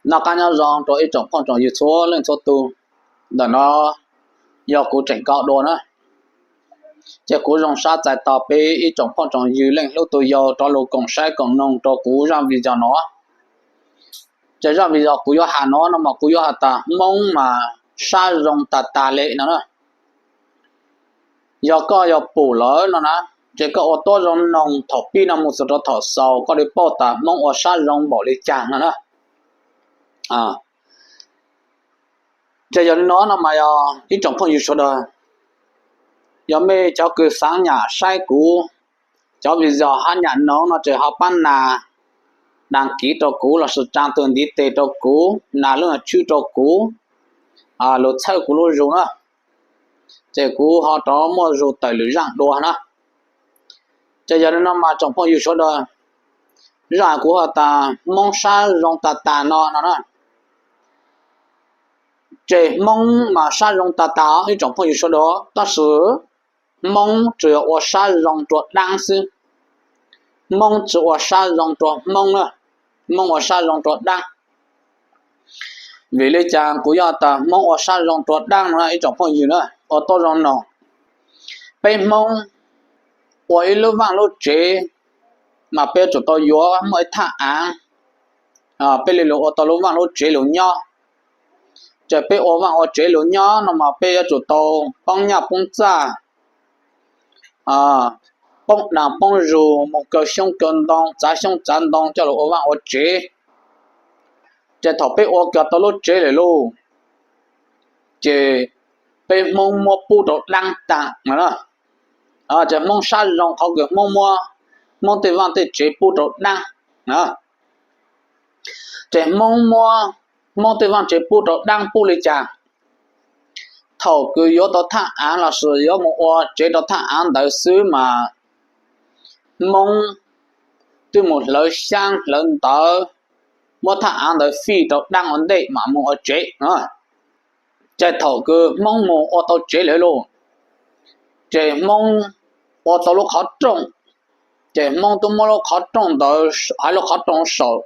Noj qab nyob zoo rau ib tsoom phooj tsoom ywg txhua leej txhua tus. Ntawm no yog kuv tseem kaw dua na, ces kuv zoo sab txais tos peb ib tsoom phooj tsoom ywg leej hlub tus yau rov lug koom saib koom noog rau kuv zaj video no. Ces zaj video kuv yuav has no no mas kuv yuav has tas Hmoob mas sab zoo tas tas li no na. Yog koj yog pum lawm no na, ces koj ua tuab zoo noog thaum pib no mus txug rau thaum xaus koj li paub tas Hmoob ua sab zoo npaum li cas no na. Ces yog li no no mas yog ib tsoom phooj ywg sawv daws, yog mej cov kws xaav nyam saib kuv cov video hab nyam noog no ces ho pab nas, nas kiv rau kuv lossis tsaa tug ntiv tes rau kuv, nas lub tswb rau kuv, lug txhawb kuv lub zug na, ces kuv ho rov muaj zug tawm lwm zaaj dua na. Ces yog li no mas tsoom phooj ywg sawv daws, zaj kuv has tas Hmoob sab zoo tas tas no no na, ces Hmoob mas sab zoo tas tas ib tsoom phooj ywg sawv daws, tab sis Hmoob tsuas yog ua sab zoo rua daab xwb. Hmoob tsi ua sab zoo rua Hmoob na, Hmoob ua sab zoo rua daab. Vim li cas kuv yuav tas Hmoob ua sab zoo rua daab no ib tsoom phooj ywg na? Ua tuab zoo noog, peb Hmoob ua ib lub vaaj lub tsev mas peb yuav tsum tau yuav muaj ib thaj aav, peb li lug ua tau lub vaaj lub tsev lug nyob. Ces peb ua vaaj ua tsev lug nyob no mas peb yuav tsum tau poob nyaj poob txaj, poob daag poob zug, mus kaw xyoob kaw ntoo, txav xyoob txav ntoo coj lug ua vaaj ua tsev. Ces thaum peb ua kiag tau lub tsev lawm lauj, ces peb Hmoob muab pub rau daab taag no. Ces Hmoob sab zoo qhov kws Hmoob muab Hmoob tej vaaj tej tsev pub rau daab. Ces Hmoob muab Hmoob tej vaaj tsev pub rau daab pub li cas? Thaum kws yuav tau thaj aav lossis yuav mus ua tsev rau thaj aav ntawd xwb mas Hmoob twb mus hlawv xyaab hlawv ntawv, muab thaj aav ntawd fij rau daab ua ntej mam mus ua tsev. Ces thaum kws Hmoob mus ua tau tsev lawm lauj, ces Hmoob ua tau lub qhov rooj, ces Hmoob twb muab lub qhov rooj ntawd, hais lub qhov rooj saum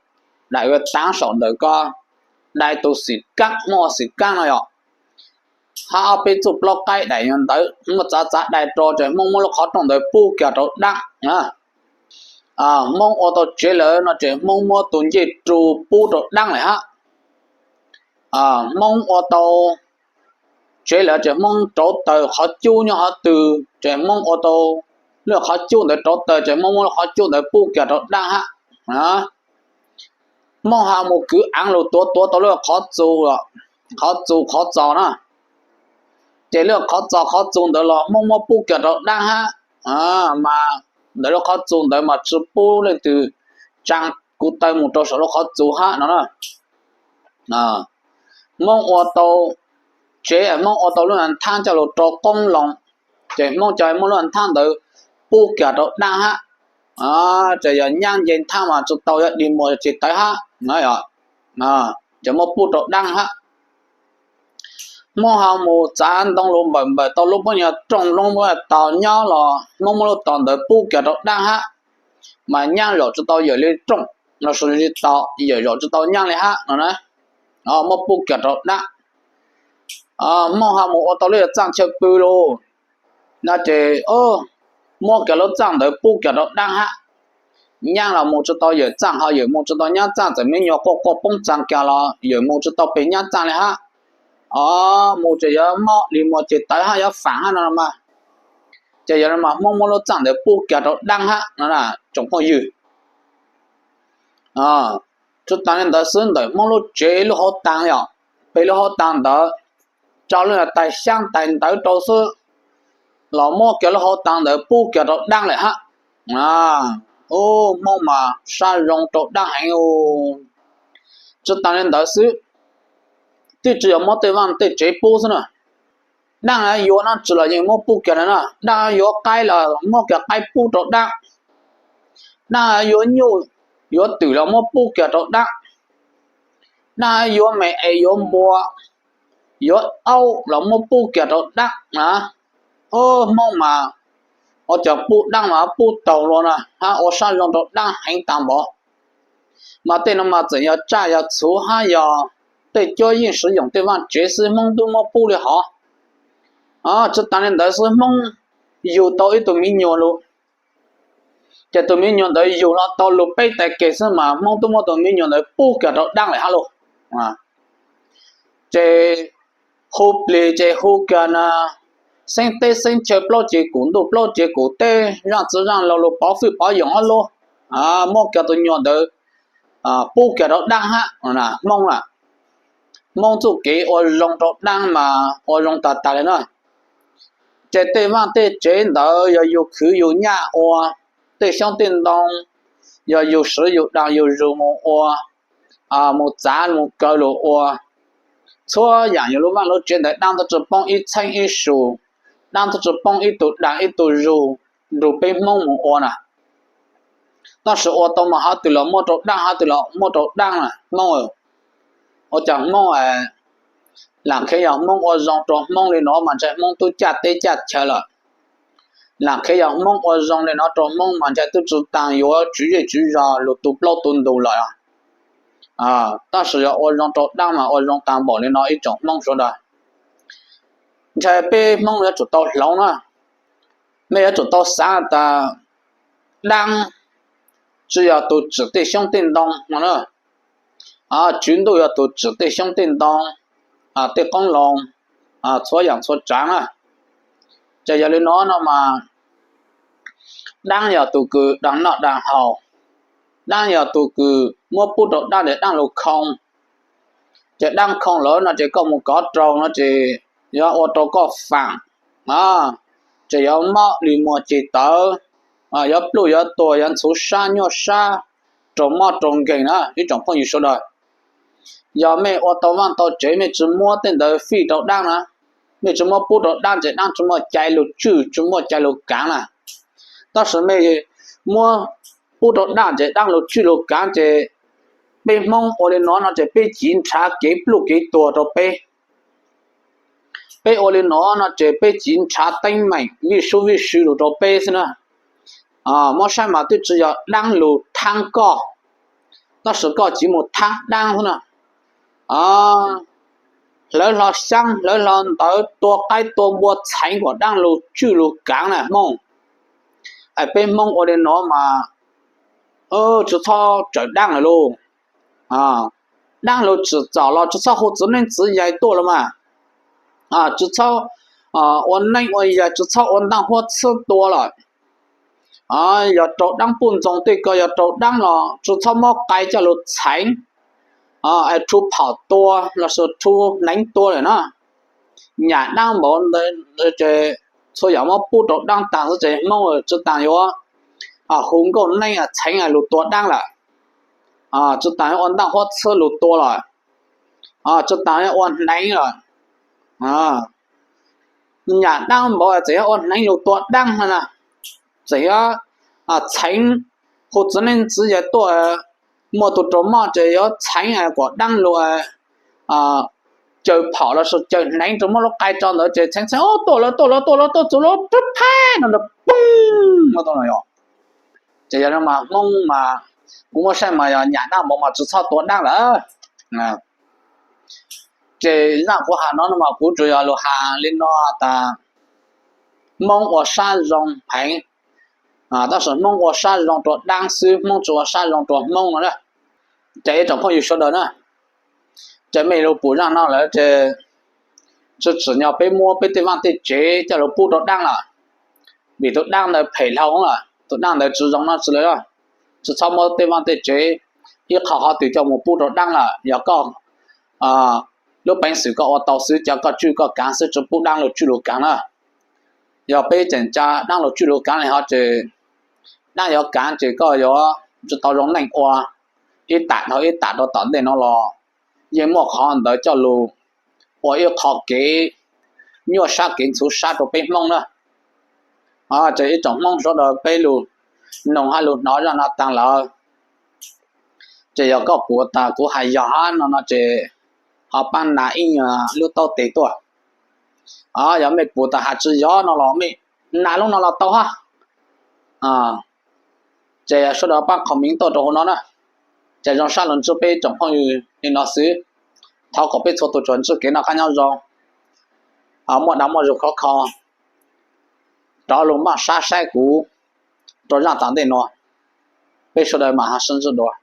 daim taav saum ntawm ko, dai tus xim kaab, Hmoob ua xim kaab no yog, hab ob peb txuj plaub qaib daim ntawd muab txav txav dai rau ces Hmoob muab lub qhov rooj ntawd pub kiag rau daab. Hmoob ua tau tsev lawm no ces Hmoob muab tus ncej rug pub rau daab lawm hab. Hmoob ua tau tsev lawm ces Hmoob rauv taws qhov cub nyob qhov twg ces Hmoob ua tau lub qhov cub ntawd rauv taws ces Hmoob muab lub qhov cub ntawd pub kiag rau daab hab. Hmoob ho mus kwv aav lug tuav tuav tau lub qhov txus, qhov txus qhov txos na, ces lub qhov txos qhov txus ntawd los Hmoob muab pub kiag rau daab hab. Mas ntawm lub qhov txus ntawd mas tsi pub leej twg tsaa kuv taw mus rau saum lub qhov txus hab no na. Hmoob ua tau tsev, Hmoob ua tau lub nthab coj lug rau qoob loo, ces Hmoob coj muab lub nthab ntawd pub kiag rau daab hab. Ces yog nyaab nce nthab mas tsi tau yuav dig muas ceg tawv hab no. Ces muab pub rau daab hab. Hmoob ho mus txav ntoo lug npawm npawm tau lub pab nyuag rooj lub pab nyuag tog nyob los Hmoob muab lub tog ntawd pub kiag rau daab hab. Mas nyaab zaum tsi tau yawm li rooj, los sis li tog yawm zaum tsi tau nyaab li hab no na. Muab pub kiag rau daab. Hmoob ho mus ua tau lub txaaj chaw pw lug no ces muab kiag lub txaaj ntawd pub kiag rau daab hab. Nyaab los mus tsi tau yawm txaaj, ho yawm mus tsi tau nyaab txaaj, txawm me nyuam quaj quaj poob txaag kiag los yawm mus tsi tau pem nyaab txaaj li hab. Mus ces yuav mob dig muas ceg tawv hab, yuav faam hab no mas. Ces yog no mas Hmoob muab lub txaaj ntawd pub kiag rau daab hab no tsoom phooj ywg. Tsi taag li ntawd xwb, ntawm Hmoob lub tsev lub hauv taag yom, pem lub hauv taag ntawd tso lub tais xyaab tais ntawv rau xwb los muab kiag lub hauv taag ntawd pub kiag rau daab lawm hab. Hmoob mas sab zoo rau daab heev. Tsi taag li ntawd xwb, twb tsi yog muab tej vaaj tej tsev pub xwb na. Daab yuav dlaab tsi los yeej muab pub kiag na. Daab yuav qaib los muab kiag qaib pub rau daab. Daab yuav nyuj yuav twm los muab pub kiag rau daab. Daab yuav me es yuav npua yuav aub los muab pub kiag rau daab na. Hmoob mas ua cas pub daab mas pub taug luag na, hab ua sab zoo rau daab heev taag npaum. Mas tej no mas txawm yog tsaj yog txhuv hab yog tej cuab yeej siv yoos tej vaaj tsev xwb Hmoob tub muab pub li hov. Tsi taag li ntawd xwb Hmoob yug tau ib tug miv nyuas lug, ces tus miv nyuas ntawd yug hlo tau lug peb tag kis xwb mas Hmoob tub muab tus miv nyuas ntawd pub kiag rau daab lawm hab lug. Ces hu plig ces hu kiag na, xeeb teb xeeb chaw plaub cev kum ntuj plaub cev kum teb zaaj txwv zaaj laug lug pov fwj pov yoos hab lug, muab kiag tus nyuas ntawd pub kiag rau daab hab. Hmoob a, Hmoob txuj kev ua zoo rau daab mas ua zoo tag tag li na. Ces tej vaaj tej tsev ntawd yog yug khwv yug nyaj ua, tej xyoob tej ntoo yog yug siv yug daag yug zug mus ua, mus txav mus kaw lug ua. Txhua yaam yug lub vaaj lub tsev ntawd daab tub tsi poob ib txheeb ib su, daab tub tsi poob ib tug daag ib tug zug nrug peb Hmoob mus ua na. Tab sis ua tau mas hab twg los muab rau daab hab twg los muab rau daab na Hmoob. Ua cas Hmoob, lam khiav yog Hmoob ua zoo rau Hmoob li no mas ntshai Hmoob tub caj teb caj chaw lawm. Lam khiav yog Hmoob ua zoo li no rau Hmoob mas ntshai tub tsi taag yuav tswv zej tswv zog lug tu plaub tu ntug lawm. Tab sis yog ua zoo rau daab mas ua zoo taag npaum li no ib tsoom Hmoob sawv daws. Ntshai peb Hmoob yuav tsum tau hloov na, mej yuav tsum tau xaav tas daab tsi yog tug tsim tej xyoob tej ntoo no na. Tswv Ntuj yog tug tsim tej xyoob tej ntoo, tej qoob loo, txhua yaam txhua tsaav na. Ces yog li no no mas daab yog tug kws daag noj daag haus, daab yog tug kws muab pub rau daab ces daab lug khoo. Ces daab khoo lawm no ces koj mus kov rau no ces yuav ua rau koj faam, ces yuav mob li muag ceg tawv, yuav pluj yuav tuag yuav ntxhuv sab nyuaj sab, raug mob raug nkeeg na ib tsoom phooj ywg sawv daws. Yog mej ua tau vaaj tau tsev mej tsi muab tej ntawd fij rau daab na, mej tsi muab pub rau daab ces daab tsi muaj cai lug tswj tsi muaj cai lug kaav na. Tab sis mej muab pub rau daab ces daab lug tswj lug kaav ces peb Hmoob ua li no no ces peb civ nrhav kev pluj kev tuag rau peb. Peb ua li no no ces peb civ nrhav teeb meem vij sub vij sw lug rau peb xwb na. Muab saib mas twb tsi yog daab lug thaab koj, tab sis koj civ mus thaab daab xwb na. Hlawv hlo xyaab hlawv hlo ntawv tua qaib tua npua txheev kom daab lug tswj lug kaav na Hmoob. Es peb Hmoob ua li no mas tsi txhob tsawm daab lawm lauj. Daab lug tsim txom los tsi txhob hu txiv neeb txiv yaig tuaj los mas. Tsi txhob ua neeb ua yaig, tsi txhob ua ntaaj huab txhib tua lawm. Yog raug daab puj ntxoog tej ko, yog raug daab los tsi txhob muab qai coj lug txheev, es rhu phom tua los sis rhu hneev tua lawm na. Nyam daab npaum ntawd ces txhua yam muab pub rau daab taag xwb ces Hmoob tsi taag yuav hu nkauj neeb txheev lug tua daab lawm, tsi taag yuav ua ntaaj huab txhib lug tua lawm, tsi taag yuav ua hneev lawm. Nyam daab npaum txawm yuav ua hneev lug tua daab na, txawm yuav txheev, hu txiv neeb txiv yaig tuaj, muaj tug raug mob ces yuav txheev kom daab lug caw phom los sis caw hneev rau muab lub qai tso ntawd ces txheev txheev tuaj lawm tuaj lawm tuaj lawm tuaj txug lub rub phab no poob. Ces yog no mas Hmoob mas kuv muab saib mas yog nyam daab npaum mas tsi txhob tua daab lawm. Ces zaaj kuv has no no mas kuv tsuas yog lug has li no tas Hmoob ua sab zoo heev, tab sis Hmoob ua sab zoo rua daab xwb, Hmoob tsi ua sab zoo rua Hmoob no na. Ces ib tsoom phooj ywg sawv daws na, ces mej lug pum zaaj no lawm ces tsi tsim nyog peb muab peb tej vaaj tej tsev coj lug pub rau daab lawm, vim tus daab ntawd phem dhau lawm, tus daab ntawd tsi zoo no tsi le, tsi txhob muab tej vaaj tej tsev ib qho qhov twg coj mus pub rau daab lawm. Yog koj lub peev xwm koj ua tau xwb, ca koj tswj koj kaav xwb, tsi pub daab lug tswj lug kaav na. Yog peb tseem ca daab lug tswj lug kaav li hov ces daab yuav kaav ces koj yuav tsi tau zoo neej ua, ib tam dhau ib tam rua tom ntej no los yeej muaj qhov ntawd coj lug ua ib qho kev nyuaj sab kev ntxhuv sab rua peb Hmoob na. Ces ib tsoom Hmoob sawv daws peb lug noog hab lug hnov zaaj no taag lawm, ces yog koj pum tas kuv has yog hab no no ces ho paab nav ib nyuag lub taub tes tuaj. Yog mej pum tas has tsi yog no los mej nav lub no los tau hab. Ces sawv daws paab comment tuaj rau huv no na. Ces zoo sab los ntsib peb tsoom phooj ywg li no xwb. Thov kom peb txhua tus tsuas ntsib kev noj qab nyob zoo, muaj dag muaj zug khov kho, rov los maj sab saib kuv rau zaj tom ntej no. Peb sawv daws mam ho sib ntsib dua.